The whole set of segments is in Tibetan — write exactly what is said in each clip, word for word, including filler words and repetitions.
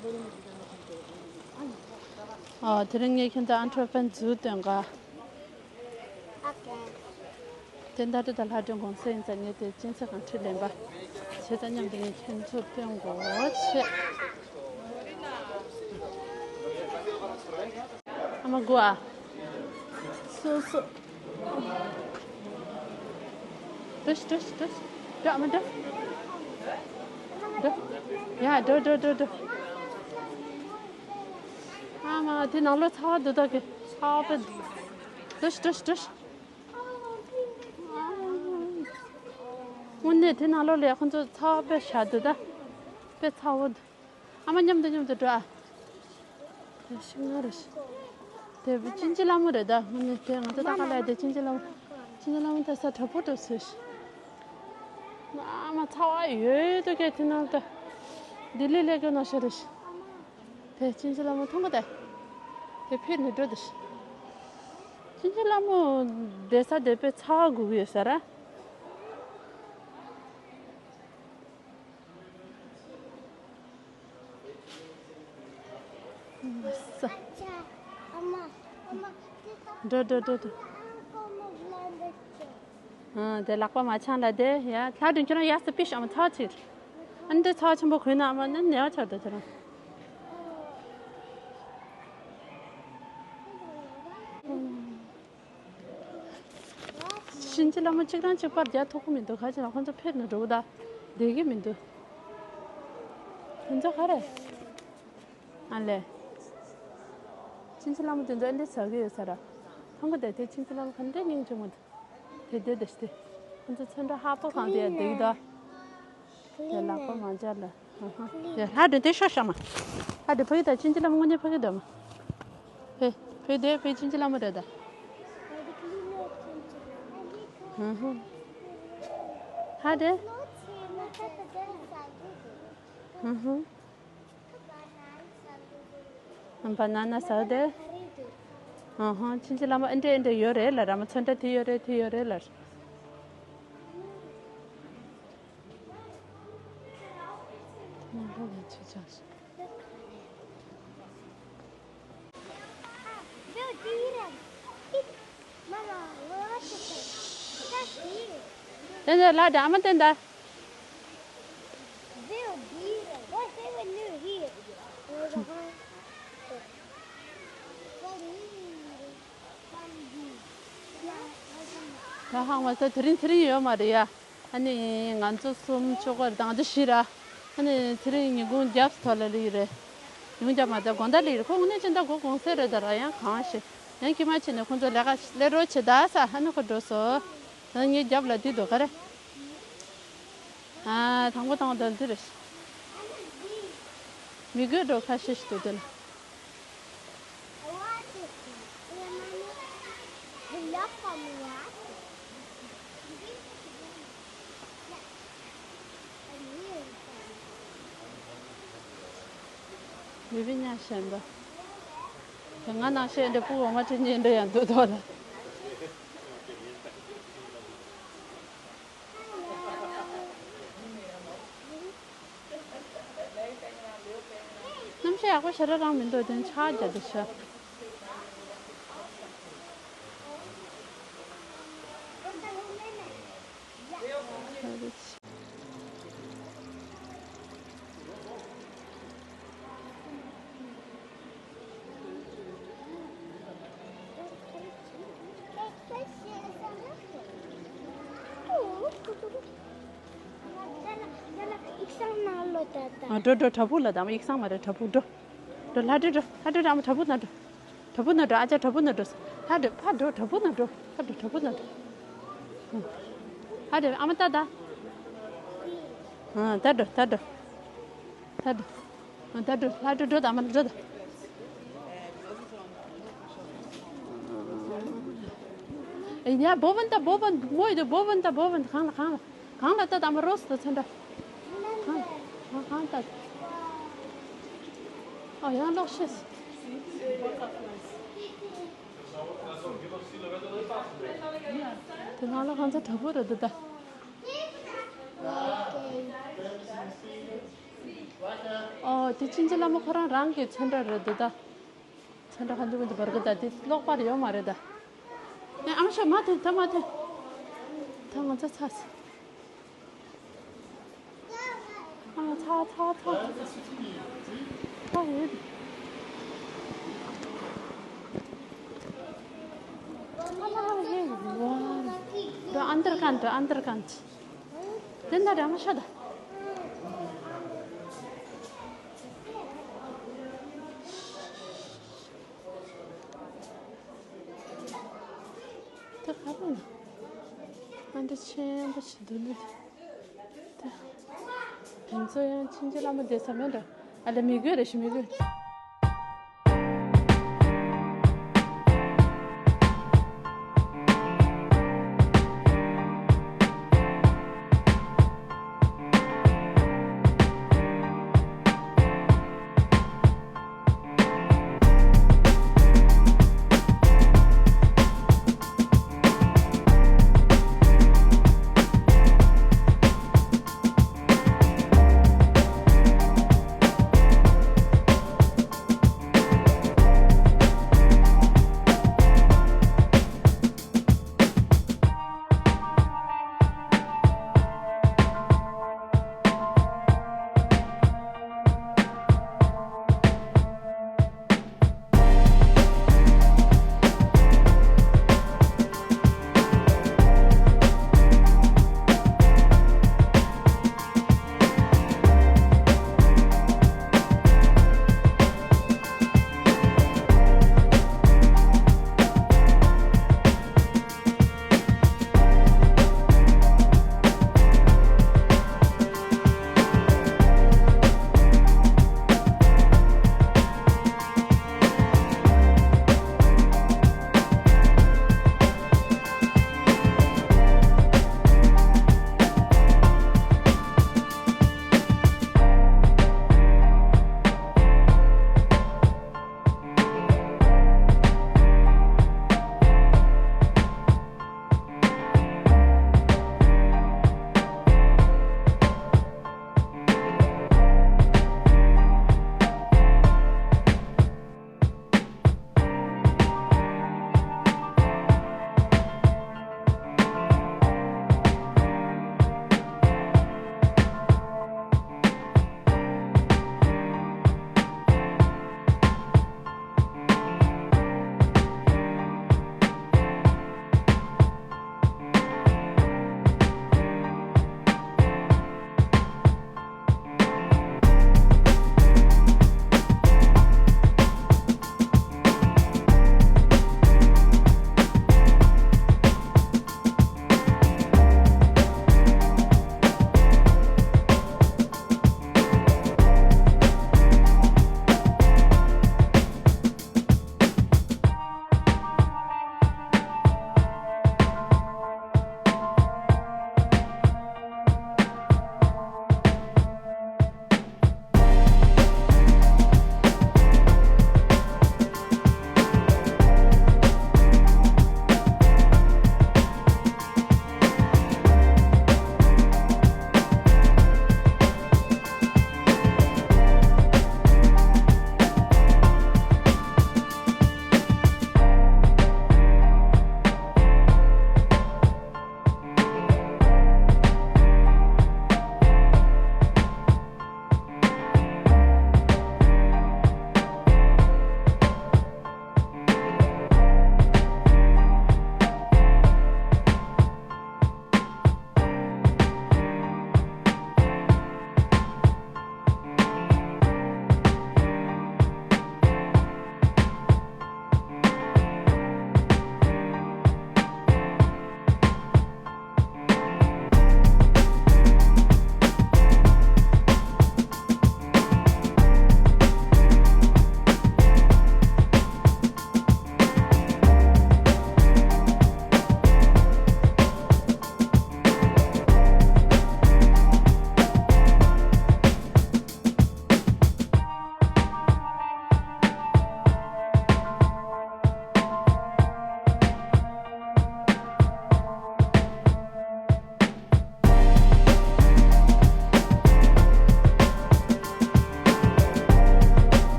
ཨ། དེ་རིང་ངས་ཁྱོད་ཚོ་ཨན་ཊར་ཕན་ཛུ་སྟོན་ག། དེ་ད་ལྟ་ད་ལྷ་སྒྲོན་གུང་སེང་ཡིན་ཙང་ངས་དེ་སྤྱན་ཆབ་གང་ཁྲིད་ལེན་པ་བྱས་ཙང་མཉམ་དུ་ངས་ཁྱོད་ཚོར་སྟོན་དགོས་བྱས། ཨ་མ་སྒུག་ཨ། སོ་སོ། འགྲོ་ཤི་འགྲོ་ཤི་འགྲོ་ཤི། འགྲོ་ཨ་མ་འགྲོ། འགྲོ། ཡ་འགྲོ་འགྲོ་འགྲོ་འགྲོ། ཨ་མ་དེ་ནང་ལོགས་ཚ་བ་འདུག་ད་གི་ཚ་བ་དཔེ་འདུག་འགྲོ་ཤི་འགྲོ་ཤི་འགྲོ་ཤི། དངོས་གནས་དེ་ནང་ལོགས་ལ་ཁོང་ཚོ་ཚ་བ་དཔེ་བཞག་འདུག་ད། དཔེ་ཚ་བོ་འདུག་ཨ་མ་མཉམ་དུ་མཉམ་དུ་འགྲོ་ཨ། དེ་ཤི་ང་རེ་ཤི། དེ་བུ་ཅིན་ཅི་ལྷ་མོ་རེད་ད། དངོས་གནས་དེ་ང་ཚོ་ད་ག་ལ་དེ་ཅིན་ཅི་ལྷ་མོ། ཅིན་ཅི་ལྷ་མོ་ད་ས་དྲག་པོ་འགྲོ་ཟེར་ཤི། ཨ་མ་ཚ་བ་ཡོད་དུ་གས་དེ་ནང་ད། ལྡི་ལི་ལས་ཀྱི་ནང་ཤ་རེ་ཤི། དེ་ཅིན་ཅི་ལྷ་མོ་མཐོང་གི་ད། དེ་ཕེབས་ནས་འགྲོ་དེ་ཤི། ཅིན་ཅི་ལྷ་མོ་བསྡད་ས་དེ་དཔེ་ཚ་བ་སྒུག་གི་ཡོད་ས་ར། འགྲོ་འགྲོ་འགྲོ་འགྲོ། ཨ། དེ་ལག་པ་མ་འཆང་ལ་དེ་ཡ། ལྷ་སྒྲོན་ཁྱོད་རང་ཡར་སོང་པི་ཤ། ཨ་མ་ཚ་བ་ཆེ། ཨ་ནི་དེ་ཚ་བ་ཆེན་པོ་གོན་ན་ཨ་མ་ནི་ནད་པ་ཆགས་འདུག་ཁྱོད་རང་། ཅིན་ཅི་ལྷ་མོ་གཅིག་རང་གཅིག་པར་རྒྱག་ཐུབ་ཀྱི་མི་འདུག་ག་ཅི་ལ་ཁོང་ཚོ་ཕེབས་ནས་འགྲོ་གི་ད། བསྡད་ཀྱི་མི་འདུག་ཁོང་ཚོ་ག་རེ། ཨ་ལས། ཅིན་ཅི་ལྷ་མོ་དེ་ཚོ་ཨེ་འདྲ་ཟ་གི་ཡོད་ས་ར། ཧང་གི་དེ་དེ་ཅིན་ཅི་ལྷ་མོ་ག་འདྲ་སྙིང་རྗེ་མོ་འདུག་དེ་དེ་དེ་དེ། ཁོང་ཚོ་ཚོན་ཁྲ་ཧ་པོ་གང་དེ་ཡ་བསྡད་ཀྱི་འདུག་དེ་ལག་པ་མ་འཇལ་ལ། ཧ་ཧ། ཡ་ལྷ་སྒྲོན་དེ་ཤོག་ཤ་མ། ལྷ་སྒྲོན་ཕ་གི་ད་ཅིན་ཅི་ལྷ་མོ་དངོས་གནས་ཕ་གི་ད་མ། ཕེ། ཕེ་དེ་ཕེ་ཅིན་ཅི་ལྷ་མོ་རེད་ད། ཧ་ཧ། ལྷ་སྒྲོན། ཧ་ཧ། བ་ན་ན་ཟ་དེ། ཨ་ཧ། ཅིན་ཅི་ལྷ་མོ་ཨེ་འདྲ་ཨེ་འདྲ་ཡོད་རེད་ལ་ར། མ་ཚོན་ཁྲ་དེ་ཡོད་རེད་དེ་ཡོད་རེད་ལ། དེ་ཚོ་ལ་འདྲ་མ་བསྟན་ད། ད་ཧང་མ་ད་དེ་རིང་དེ་རིང་ཡོད་མ་རེད་ཡ། ཨ་ནི་ང་ཚོ་གསུམ་བཅུ་དགུ་དང་བཅུ་བཞི་ར། ཨ་ནི་དེ་རིང་ཉིན་གུང་རྒྱབ་ཐོག་ལ་ལི་རེད། ཉིན་གུང་རྒྱབ་མ་ད་དགོང་དག་ལི་རེད། ཁོ་དངོས་གནས་ཅི་འདྲ་གོ་གོང་སེ་རེད་ད་ར། ཡང་གང་ཤེས། ཡང་ཁྱི་མ་ཕྱིན་ནས་ཁོ་ཚོ་ལས་ཀ་ལས་རོགས་བྱེད་ད་ས། ཨ་ནི་ཁོ་འགྲོ་སོ། ཨ་ངའི་རྒྱབ་ལ་དུས་འདུག་ག་རེ། ཨ་དང་པོ་དང་པོ་དོན་དེ་རེད། མི་དགོས་འགྲོ་ཁ་ཤས་ཤིག་འདུག་དེ་ལ། མི་བི་ཉག་ཤན་པ། དེ་ང་ནང་བཤད་འདྲ་སྤུ་འོ་མ་ཁྲི་གཉིས་འདྲ་ཡང་འདུག་དོ་ལ། གནམ་གཤིས་ཡག་པོ་ཞེ་དྲག་རང་མི་འདུག་དེ་ཆར་རྒྱག་འདུག་ཤག་ཨ་འགྲོ་འགྲོ། བྲག་ཕུག་ལ་དམ། ཡིག་ཚང་མ་རེད། བྲག་ཕུག་འགྲོ། འགྲོ། ལྷ་འདྲེ་འགྲོ། ལྷ་འདྲེ་འགྲོ། ཨ་མ་བྲག་ཕུག་ན་འགྲོ། བྲག་ཕུག་ན་འགྲོ། ཨ་ཅག་བྲག་ཕུག་ན་འགྲོ། ལྷ་འདྲེ་ཕར་འགྲོ། བྲག་ཕུག་ན་འགྲོ། ཕར་འགྲོ། བྲག་ཕུག་ན་འགྲོ། ཨ་འདྲེ་ཨ་མ་ད་ད། ཨ་ད་འགྲོ། ད་འགྲོ། ད་འགྲོ། ཨ་ད་འགྲོ། ལྷ་འདྲེ་འགྲོ་ད། ཨ་མ་འགྲོ་ད། ཡ་བོ་བན་ད་བོ་བན། མོ་ཡི་ད་བོ་བན་ད་བོ་བན། གང་ལ་གང་ལ། གང་ལ་ལྟ་དང་པོ་རོ་སི་ད་ཚོན་ཁྲ། གང་གང་ལྟ། ཨ་ཡང་ལོག་ཤེས། དེ་ནང་ལ་གང་ཚ་དྲག་པོ་རེད་འདུག་ད། ཨོ་དེ་ཅིན་ཅི་བླ་མ་ཁོ་རང་རང་གི་ཚོན་ཁྲ་རེད་འདུག་ད། ཚོན་ཁྲ་ག་འདུག་མི་འདུག་བར་གི་ད་དེ་ཀློག་པར་ཡོད་མ་རེད་ད། ནས་ཨ་མ་ཤོག་མ་ཐོན་ད་མ་ཐོན། ད་ང་ཚོ་ཚར་སོང་། ཨ་མ་ཚར་ཚར་ཚར། ཚར་ཡོད། ཚར་ལ་ཧེ་ཝ། འགྲོ་ཨན་དར་ཀན་འགྲོ་ཨན་དར་ཀན། དེ་འདྲ་རང་ཤ་ད། དེ་ག་རེ་ན། ཨ་འདི་ཆེན་པོ་ཞིག་འདུག་ནི། དེ། དེ་ཚོ་ཡང་ཕྱིན་ཅི་ལ་མ་བསྡད་ས་མེད་འགྲོ། ཨ་ལ་མི་དགོས་རེ་ཞིག་མི་དགོས།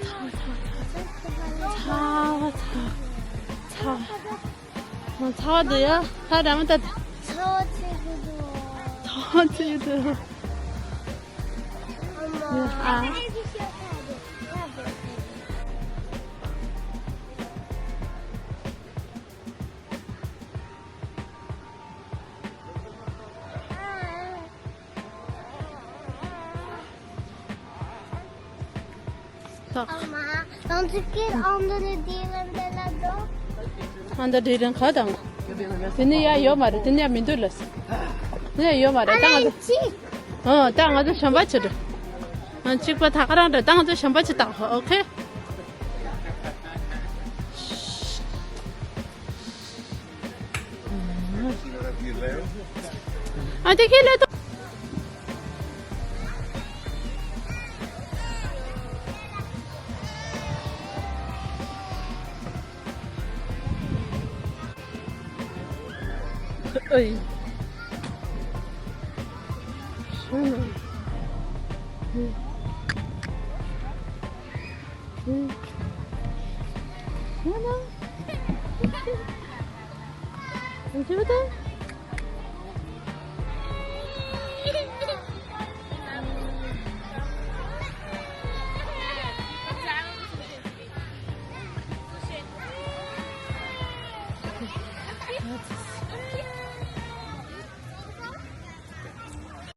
ཚ་བ་ཚ་བ་ཚ་བ་ཚ་བ་འདུག་ཡ། ཧ་ར་མ་ད། ཚ་བ་ཚ་གི་འདུག་ཚ་བ་ཚ་གི་འདུག་ཨ་མ། ཨ། ད། ཨ་མ། ང་ཚོ་སྐད་ཨང་དང་དེ་རིང་དེ་ལ་འགྲོ། ཨང་དང་དེ་རིང་ག་དང་། དེ་ནི་ཡ་ཡོད་མ་རེད། དེ་ནི་ཡ་མི་འདུག་ལ། དེ་ནི་ཡ་ཡོད་མ་རེད། ད་ང་ཚོ། ཨ་ཅི། ཨ་ད་ང་ཚོ་གཞན་པ་ཅིག་འགྲོ། ཨ་གཅིག་པ་ད་ག་རང་འགྲོ། ད་ང་ཚོ་གཞན་པ་ཅིག་ད། ཨོ་ཁེ། ཨ་དེ་ཁེ་ལེ་ཏོ། ཨོའི། ཧ་ན།